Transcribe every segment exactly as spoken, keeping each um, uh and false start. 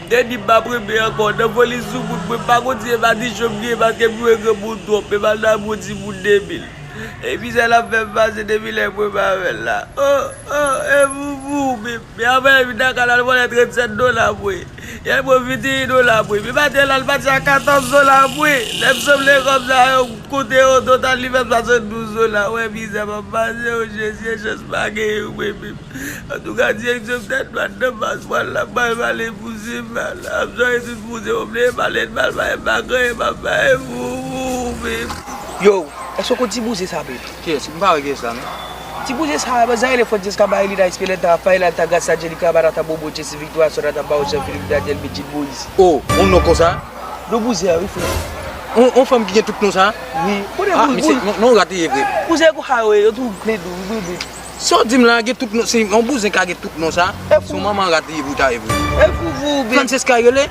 Depi m pa premye ankò, nan foli sou moun, mwen pa kontinye madichon m gen paske m jwe granmoun twòp, men m al nan bon timoun de mil. E mizè l ap fè m pase depi lè mwen pa avè l la. Oh, oh, e foufou, men, men apre l vin nan kanal vòlè tranntsèt dola mwen. Yè l pran venteyen dola mwen. Men maten la, l pati a katòz dola mwen. Lè m sanble kòb sa yo, m konte yo, total li fè swasanndouz dola. Wè mizè m ap pase, o Jezi, e chans pa genyen mwen menm. Antouka, direksyon m tèt dwat nan mas mwen la, m pral pale pou Zemal. Ap jwenn tout moun, se obleye pale, m pral pale, m pa gen anyen m ap pale pou ou, men. Yo, èske w konn ti bouzen sa, men? Kiyès? M pa wè kiyès la, non. Ti bouzen sa, banzan rele Francesca Marilina Espeleta, Rafaela Altagracia, Angelica Amanata, Bobo, Jesse Victoria, Sonata Baruch, Jean Philippe, Daniel, Midjit Moïse. Oh, yon non konsa? Non bouzen an, wi, frè. Yon, yon fanm ki gen tout non sa? Wi. Konnen Ah, bou-, misye, bou-, non, non, rat li ye vre. Bouzen kou sa yo ye, yo tou plen dou, wi, wi. Sa w di m la, gen tout non, se yon bouzen ka gen tout non sa? E Se yon fou. Manman rat li ye pou ta ye vre. E foufou, men. Francesca rele?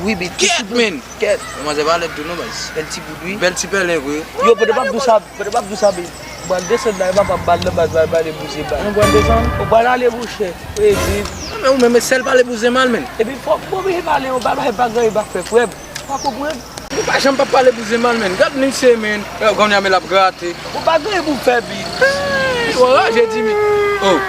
Wi, men. Kèt, men. Kèt. Manzè pa lèd tou non, baz. Bèl ti bout, wi. Bèl ti pèlen vre. Yo, pote p ap di w sa, pote p ap di w sa, men. Mwen desann la, e papa m bal nan baz, mwen pale bouzen bal. Mwen pral desann. Ou pral ale, monchè. Wi, wi. Non, men ou menm, e sèl pale bouzen mal, men. Epi fòk mwen oblije pale, ou pale pa gen anyen pa fè, frè m. Pa konprann. Ou pa janm pa pale bouzen mal, men. Gad misye, men. Gad kounye a, men l ap grate. Ou pa gen anyen pou fè, men. Hey, w anraje, Jimmy. Oh.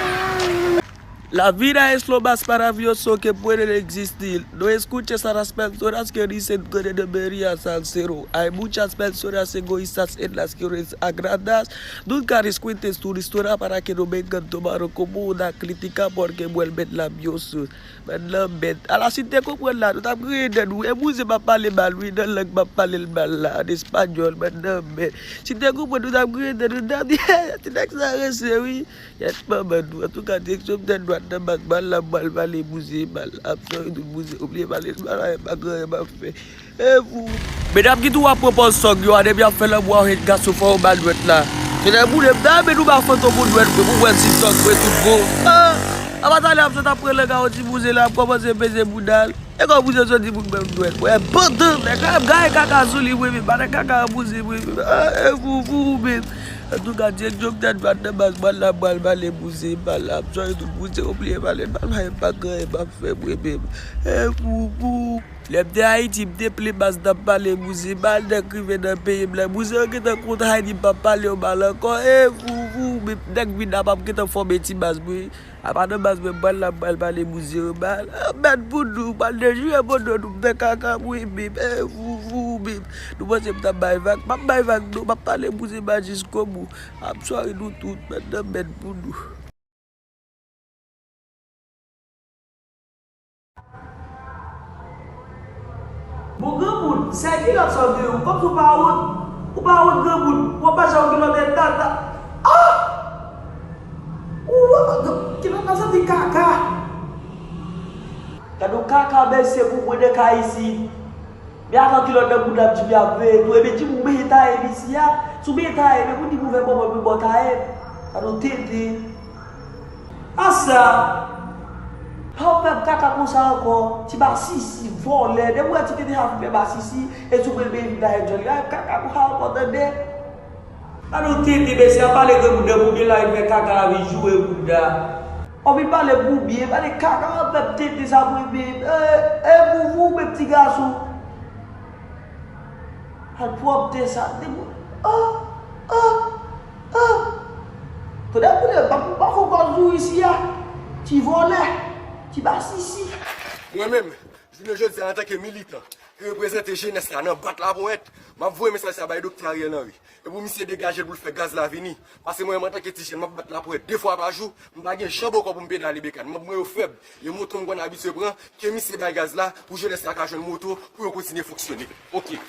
La vida es lo más maravilloso que puede existir. No escuches a las personas que dicen que te deberías al cero. Hay muchas personas egoístas en las que les agradas. Nunca descuentes tu historia para que no vengan tomar como una crítica porque vuelven labiosos. Bann nan mèd. Ala si n te konprann la, nou t ap griyen dèn nou. E bouzen m ap pale mal, wi, nan lang m ap pale l mal la, an espanyòl, bann nan mèd. Si n te konprann, nou t ap griyen dèn nou, n t ap di, ti nèg sa ranse, wi. Yèt manman nou. Antouka, direksyon m tèt dwat nan mas mwen la, m pral pale bouzen mal. Ap sòy tout bouzen, obliye pale mal, pa gen anyen m ap fè. E pou. Medam ki tou ap pran pòz tòg yo a, depi y ap fè lanmou a, yo jwenn gason fò yo ba l dwèt la. Se lè moun m nan, men nou ba fantom ou dwèt mwen, pou mwen si tòg mwen tout bon. Ah! Apa talè ap sot ap pran lang a yon ti bouzen la, ap kòmanse peze bouda l. E kòm bouzen sot di pou l ban m dwèt. Mwen pandan, nèg la ap gaye kaka sou li, mwen menm, pa nèg kaka an bouzen, mwen menm. Ah, e pou, pou ou menm. Antouka, direksyon m tèt dwat nan baz, mwen la, mwen pale bouzen mal, ap sòy tout bouzen, obliye pale mal, pa gen anyen m ap fè, mwen menm. E pou, pou. Lè m te Ayiti, m te plen baz nan pale bouzen mal, nèg rive nan peyi m la, bouzen yo gentan kontre, di m p ap pale yo mal ankò, e pou, pou, men nèg vin ap ap gentan fòme ti baz mwen. Apa nan baz mwen, m pral la, m pral pale bouzen yo mal. Ah, mèd pou nou, m pral dechire bòdò nou, m nan kaka m wi, men, e pou, pou, men. Nou panse m t ap bay vag, m ap bay vag non, m ap pale bouzen mal jiskobou. Ap sòy nou tout, mèd nan mèd pou nou. Bon, granmoun, sèl kilòt sa w gen yo, kòmsi w pa wont, ou pa wont granmoun, w ap mache ak yon kilòt èt tata. Ah! Ou wè, kilòt la santi kaka. Gade yon kaka mesye pou mwen nan kay isit. Men avan kilòt nan bouda m, Jimmy ap veye tou. Ebyen Jimmy, ou byen taye m isi a. Si w byen taye m, e pou di m ouvè bò mwen pou m ba w taye m. Gade yon tenten. Asa! Pa w fè m kaka konsa ankò, ti masisi, vòlè. Depi w wè ti tenten sa fin fè masisi, e si w vle l byen vin taye djòl li. Pa fè m kaka konsa ankò, tande? Gade yon tenten, mesye, ap pale granmoun nan pou byen la, li fè kaka, li joure bouda. W ap vin pale m pou byen, pale kaka, w ap fè m tenten sa pou byen. E, e, pou, pou, men ti gason. Al pwòpte sa, te pou, oh, oh, oh. Tande pou de, pa, pa fè kòz nou isi a. Ti vòlè, ti masisi. Mwen menm, jounen jodi a, antanke militan ki reprezante jenès la nan bat laponyèt, m ap voye mesaj sa bay Doktè Ariel Henry. E pou misye degaje l pou l fè gaz la vini. Paske mwen menm antanke ti jèn, m ap bat laponyèt de fwa pa jou, m pa gen janb ankò pou m pedale bekàn. Manm mwen yo fèb, e moto m konn abitye pran, ke misye bay gaz la, pou jenès la ka jwenn moto, pou yo kontinye fonksyone. Oke.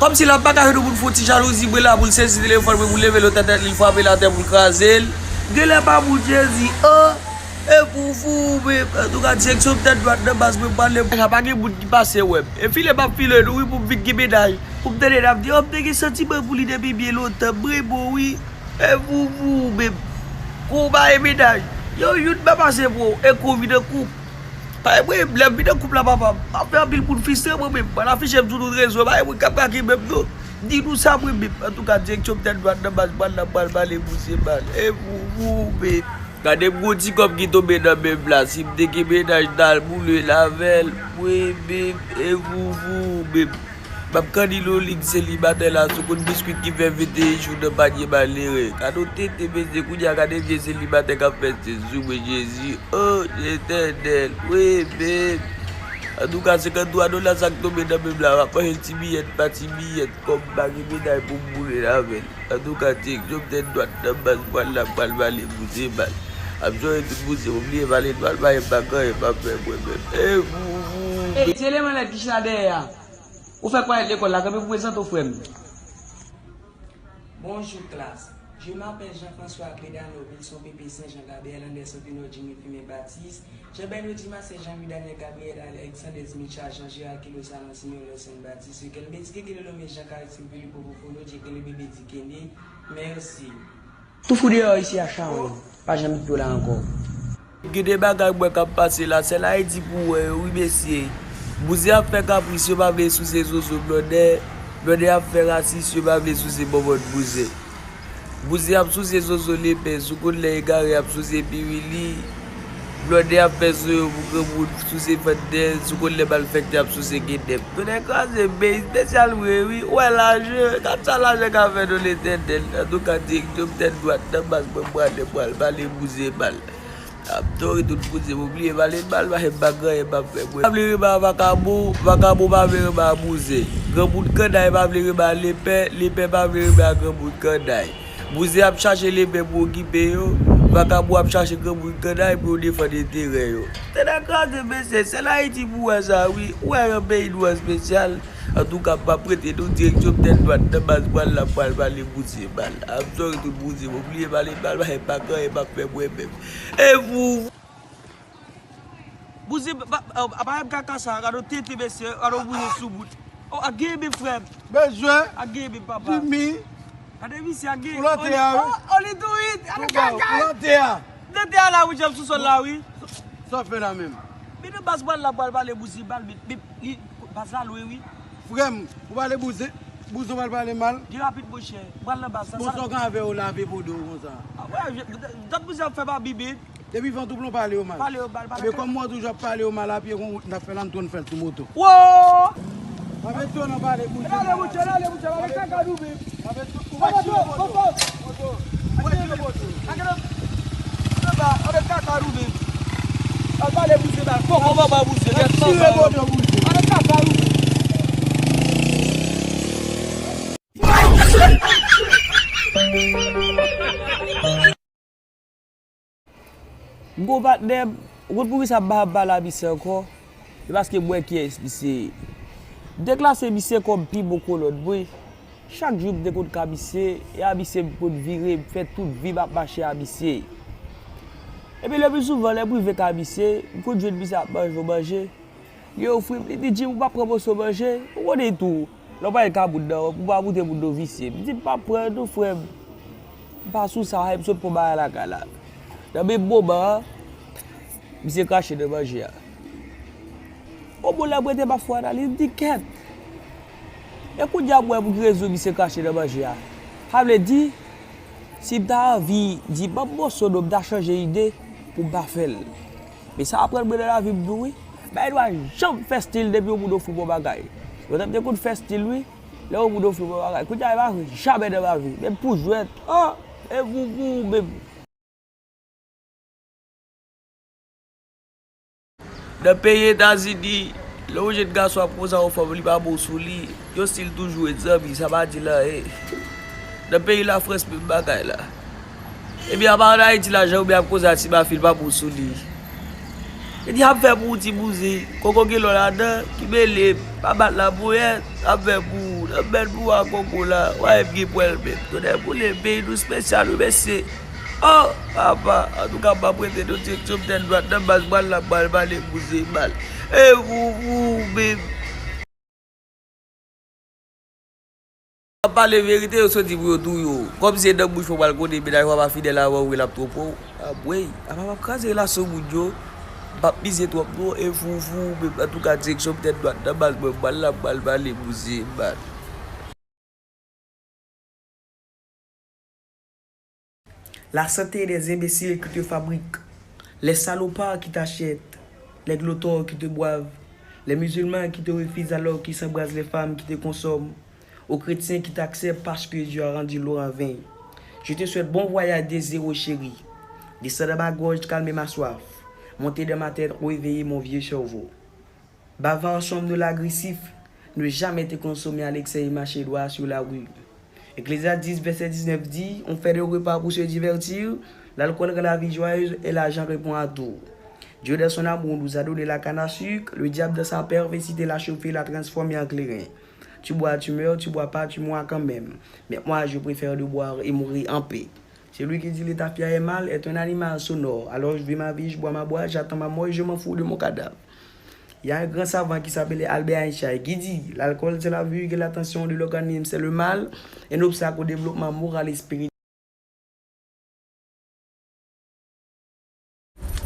Kòmsi l ap pa ka jwenn yon moun fè yon ti jalouzi, mwen la pou l sezi telefòn mwen, pou l leve l otè tèt li, l frape l atè pou l kraze l. Genlè pa pou Jezi, oh! E pou fou, men, antouka, direksyon m tèt dwat nan baz mwen pale. Sa pa gen moun ki pase wè m. E file m ap file nou, wi, pou m vin gen medaj. Pou m tande n ap di, oh, m te gen santiman pou li depi byen lontan, m renmen w, wi. E pou, pou ou menm. Kou w pa gen medaj. Yo, youn pa pase pou ou, e kou w vin an koup. Pa gen mwen, lè m vin an koup la, papa, m ap fè anpil moun fristre mwen menm. Mwen afiche m sou tout rezo, pa gen moun k ap ka kenbe m non. Di nou sa mwen menm. Antouka, direksyon m tèt dwat nan baz, mwen la, mwen pral pale bouzen mal. E pou, pou ou menm. Gade m gon ti kòb ki tonbe nan men m la, si m te gen mennaj m t al boule l avè l, mwen menm, e vouvou menm. M ap kanni loli selibatè la, sou kout biskwit ki fè venteyen jou nan panye malere. Gade yon tete mesye, kounye a gade vye selibatè k ap fè sèks sou mwen, Jezi, o, Letènèl, mwen menm. Antouka, senkanntwa dola sa k tonbe nan men m la, m ap manje l ti miyèt pa ti miyèt, kòm m pa gen mennaj pou m boule l avè l. Antouka, direksyon m tèt dwat nan baz, pral la, pral pale bouze bal. Ap jòre tout bouze, m bliye pale dwat, m pa gen pa gen, m ap fè mwen menm. E vouvou. Ey, ti eleman nèg ki chita dèyè a. Ou fè kwayèt lekòl la, kanpe pou prezante w, frè m. Bonjou klas. Je m'appelle Jean-François Clédano Wilson Pépé Saint Jean Gabriel Anderson Pinot Jimmy Firmin Baptiste Jean Bernard Dumas Saint Jean Louis Daniel Gabriel Alexandre Esmicha Jean Gérard Kilo Salon Simeon Lawson Baptiste Riquelme Dikekele Lome Jean Carré Silvio Lupo Fofono Diekelebe Dikene. Mèsi. Tou fou deyò isi a chawony. Pa janm kite w la ankò. Gen de bagay mwen k ap pase la, sèl Ayiti pou wè yo wi mesye. Bouzen ap fè kapris, yo pa vle souse zozo blòdè. Blòdè ap fè rasis, yo pa vle souse bòbòt bouzen. Bouzen ap souse zozo lepè, sou konn lè egare ap souse piwili. Blòdè ap fè zo yo pou granmoun, souse fannè, sou konn lè malfèktè ap souse gedèp. Tonnè kraze m, men espesyal vre wi, ou wè lajan, gad sa lajan ka fè nou Letènèl. Antouka, direksyon m tèt dwat, nan baz mwen pral, pral pale bouzen bal. Ap dòre tout bouzen, m bliye pale bal, paske m pa gen anyen m ap fè mwen. Pa vle renmen a vakabon, vakabon pa vle renmen a bouzen. Granmoun kannay pa vle renmen a lepè, lepè pa vle renmen a granmoun kannay. Bouzen ap chache lepè pou okipe yo, vakabon ap chache granmoun kannay pou yo defann enterè yo. Tonnè kraze mesye, sèl Ayiti pou wè sa wi, ou wè yon peyi nou espesyal. Antouka, m ap rete nou direksyon m tèt dwat, nan baz pral la, pral pale bouzen bal. Ap jòre tout bouzen, m bliye pale bal, paske m pa gen anyen m ap fè mwen menm. E vouvou. Bouzen, pa, pa, pa, pa, kaka sa, gade yon tete mesye, gade yon bouzen sou bout. O, a gen men frè m. Bezwen. A gen men papa. Jimmy. Gade misye a gen. Ou lante a, wi. O, o, li tou wi. Gade kaka. Ou lante a. Lante a la, wi, janm sou sòl la, wi. Sa w fè la menm? Men nan baz pral la, pral pale bouzen bal, men, men, li, baz la lwen, wi. Frè m, ou pale bouzen, bouzen pral pale mal. Gen rapid, monchè. Pral nan baz la. Bon, sa w gen avè yo lave po do konsa? A, wè, je, dat bouzen ap fè pa bibi. Depi van touplon pale yo mal. Pale yo mal, pale. Ebyen, kòm mwen toujou ap pale yo mal, apye yon wout n ap fè la, n tounen fè l sou moto. Wo! Mwen mete yo nan pale pou. N ale, mouche, n ale, mouche, n ale kaka nou menm. Mwen mete yo, mwen mete yo. Mwen mete yo. Anba, anba kaka nou menm. Al pale bouzen mal. Kòkò baba bouzen. Mwen tire moto bouzen. Anba kaka nou menm. M gon patnè m, ou konn poukisa m pa janm pale a misye ankò? Se paske m wè kiyès misye ye. M te klase misye kòm pi bon kolòn mwen. Chak jou m te konn ka misye, e a misye m konn vire, m fè tout vi m ap mache a misye. Epi le pli souvan, lè m rive ka misye, m konn jwenn misye ap manje yon manje. Li ofri m, li di, Jim, ou p ap pran moso manje? Ou konnen tou, lè w pa gen ka moun nan, ou pa moute moun nan visye. M di, M p ap pran non, frè m. M pa sou sa, e m sot pran bagay lakay la. Nan menm moman an, misye krache nan manje a. Bon, bon, lè m rete m ap fè analiz, m di, Kèt! E kounye a m wè pou ki rezon misye krache nan manje a. Sa vle di, si m ta anvi di, Ban m moso non, m ta chanje ide pou m pa fè l. Men sa aprann mwen nan lavi m tou wi. Bagay nou pa janm fè stil depi yon moun ofri w yon bagay. Lontan m te konn fè stil wi. Lè yon moun ofri m yon bagay. Kounye a e pa vre, jamè nan lavi. Menm pou jwèt. O! E vouvou menm. Nan peyi Etazini, lè yon jèn gason ap koze a yon fanm, li pa bon sou li. Yon stil toujou ret zanmi, sa pa di l anyen. Nan peyi Lafrans, menm bagay la. Ebyen, apa ann Ayiti la, jan Oben ap koze a ti mafi, l pa bon sou li. Li di, Ap fè pou ou ti bouzen, kòkò gen lò ladan, ki mele, pa bat laponyèt, ap fè pou ou, nan bèl pou a kòkò la, w a m gen pwèl menm. Tonnè boule m, peyi nou espesyal wi, mesye. O, papa, antouka, m ap rete nan direksyon m tèt dwat, nan baz pral la, pral pale bouzen mal. E vouvou menm. Ap pale verite, yo soti pou yo touye w. Kòm se nan bouch mwen pral konnen mennaj w a pa fidèl avè w, wi, l ap twonpe w. Anmwey, apa m ap kraze relasyon moun yo. M p ap mize twòp non, e vouvou menm. Antouka, direksyon m tèt dwat, nan baz mwen pral la, pral pale bouzen mal. La santé des imbéciles qui te fabriquent, les salopards qui t'achètent, les glotards qui te boivent, les musulmans qui te refusent alors qu'ils s'embrassent les femmes qui te consomment, aux chrétiens qui t'acceptent parce que Dieu a rendu l'eau en vin. Je te souhaite bon voyage, Désiré chéri. Descends dans ma gorge, calme ma soif. Montez dans ma tête, réveillez mon vieux cerveau. Bavard, somnolent, agressif, ne jamais te consommer à l'excès et marcher droit sur la rue. Ecclésiaste dix, verset dix-neuf dit, on fait des repas pour se divertir, l'alcool rend la vie joyeuse et l'argent répond à tout. Dieu, dans son amour, nous a donné la canne à sucre, le diable, dans sa perversité, l'a chauffé, l'a transformé en clairin. Tu bois, tu meurs, tu bois pas, tu mourras quand même. Mais moi, je préfère de boire et mourir en paix. Celui qui dit le tafia est mal est un animal sonore. Alors je vis ma vie, je bois ma boîte, j'attends ma mort et je m'en fous de mon cadavre. Il y a un grand savant qui s'appelait Albert Einstein qui dit, l'alcool c'est la vie, que l'attention de l'organisme c'est le mal, un obstacle au développement moral et spirituel.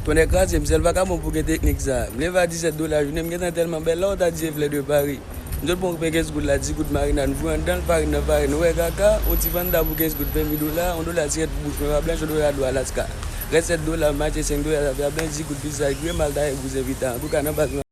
Tonnè kraze m, sèl vakabon pou gen teknik sa. M leve a disèt dola jounen, m gentan tèlman bèl la, w ta di se flè de Pari. M sot pran pen kenz goud la, di goud marinad, m voye anndan l, farin nan farin, ou wè kaka, yon ti fanta pou kenz goud, ven mil dola, yon dola sirèt pou bouch mwen pa blanch, yon dola dlo Alaska. Rès sèt dola, m achte senk dola, zafè a blanch, di goud pizza, grenn mal ta fè bouzen pita. Antouka, nan baz mwen.